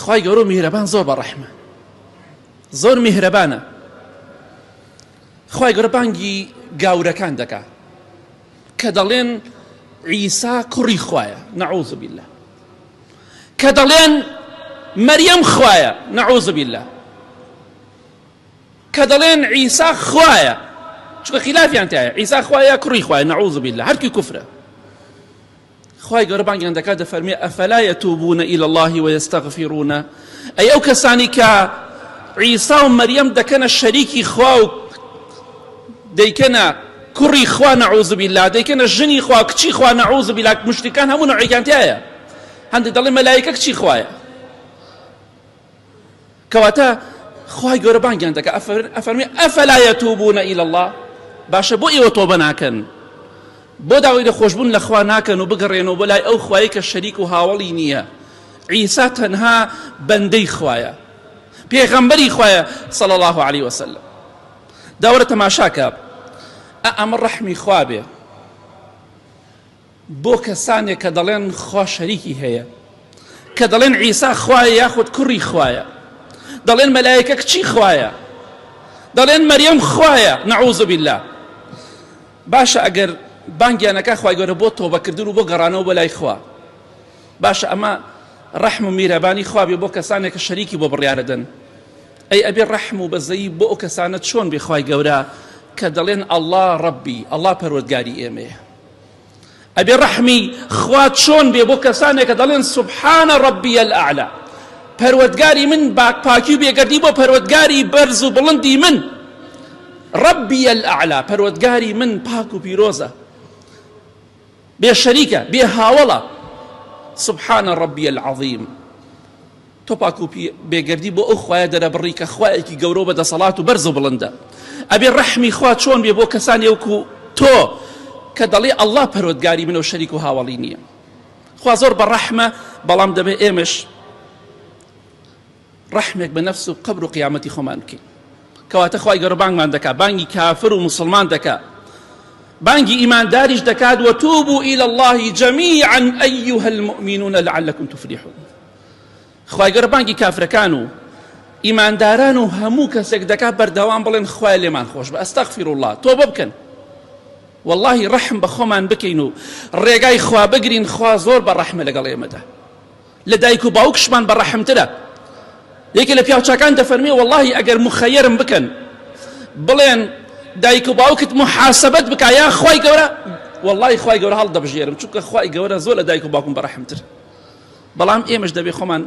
خوای گەورە و میهرەبان زۆر بە ڕەحمە زۆر میهرەبانە خوای گەورە بانگی گاورەکان دەکا کە دەڵێن عیسا کوڕی خوایە نەعوذ بالله کە دەڵێن مەریەم خوایە نەعوذ بالله کە دەڵێن عیسا خوایە چونکە خلافیان تایە عیسا خوایە کوڕی خوایە نەعوذ بالله هەرکی کوفرە خوای گەورە بانگیان دەکات دەفەرمێ ئەفەلا یەتوبون الی اللە ویستغفرون ئەی ئەو کەسانی کە عیسا و مەریەم دەکەنە شەریکی خوا و دەیکەنە کوڕی خوا نەعوذ بالله دەیکەنە ژنی خوا کچی خوا نەعوذ بالله مشریکان هەموو نەوعێکیان تایە هەندێک دەڵێ مەلایکە کچی خوایە کەواتە خوای گەورە بانگیان دەکا ئەفەرمێ ئەفەلا یەتوبون الی اللە باشە بۆ ئێوە تۆبە ناکەن بۆ داوای لە خۆشبوون لە خوا ناکەن و بگەڕێنەوە بۆ لای ئەو خوای کە شەریک و هاوەڵی نییە عیسا تەنها بەندەی خوایە پێغەمبەری خوایە صلی الله علیه وسلم داوەرە تەماشاکە ئەمە ڕەحمی خوا بێ بۆ کەسانێک کە دەڵێن خوا شەریکی هەیە کە دەڵێن عیسا خوایە یاخود کوڕی خوایە دەڵێن مەلایکە کچی خوایە دەڵێن مەریەم خوایە نەعوذ بالله باشە ئەگەر بانگیانەکە خوای گەورە بۆ تۆبەکردن و بۆ گەڕانەوە بۆ لای خوا باشە ئەمە ڕەحم و میرەبانی خوا بێ بۆ کەسانێک کە شەریکی بۆ بڕیارەدەن ئەی ئەبێ ڕەحم و بەزەیی بۆ ئەو کەسانە چۆن بێ خوای گەورە کە دەڵێن ئەڵڵا ڕەبی ئەڵڵا پەروەردگاری ئێمەیە ئەبێ ڕەحمی خوا چۆن بێ بۆ کەسانێک کە دەڵێن سبحان ربی الاعلی پەروەردگاری من باک پاکی و بێگەردی بۆ پەروەردگاری بەرز و بڵندی من ربی الاعلی پەروەردگاری من پاک و پیرۆزە بێ شەریکە بێ هاوڵە سبحان ربی العظیم تۆ پاک و بێگەردی بۆ ئەو خوایە دەرەبڕی کە خوایەکی گەورە و بە دەسەڵات و بەرز و بڵندە. ئەبێ ڕەحمی خوا چۆن بێ بۆ کەسانی وەکو تۆ کە دەڵێ ئەڵڵا پەروەردگاری منە و شەریک و هاوەڵی نییە. خوا زۆر بە ڕەحمە بەڵام دەبێ ئێمەش ڕەحمێک بە نەفس و قەبر و قیامەتی خۆمان بکەین. کەواتە خوای گەورە بانگمان دەکا بانگی کافر و موسڵمان دەکا بانگی ئیمانداریش دەکات وتوبوا إلى الله جميعا أيها المؤمنون لعلكم تفلحون خوای گەورە بانگی کافرەکان و ئیمانداران و هەموو کەسێک دەکات بەردەوام بڵێن خوای لێمان خۆش بە ئەستەغفیر الله تۆبە بکەن واللهی ڕەحم بە خۆمان بکەین و ڕێگای خوا بگرین خوا زۆر بە ڕەحمە لەگەڵ ئێمەدا لە دایک و باوکشمان بە ڕەحمترە یەکێ لە پیاوچاکان دەفەرمێ واللهی ئەگەر مخەیەرم بکەن بڵێن دایک و باوکت محاسبەت بکە یا خوای گەورە واللهی خوای گەورە هەڵدەبژێرم چونکە خوای گەورە زۆر لە دایک و باوکم بە ڕەحمتر بەڵام ئێمەش دەبێ خۆمان.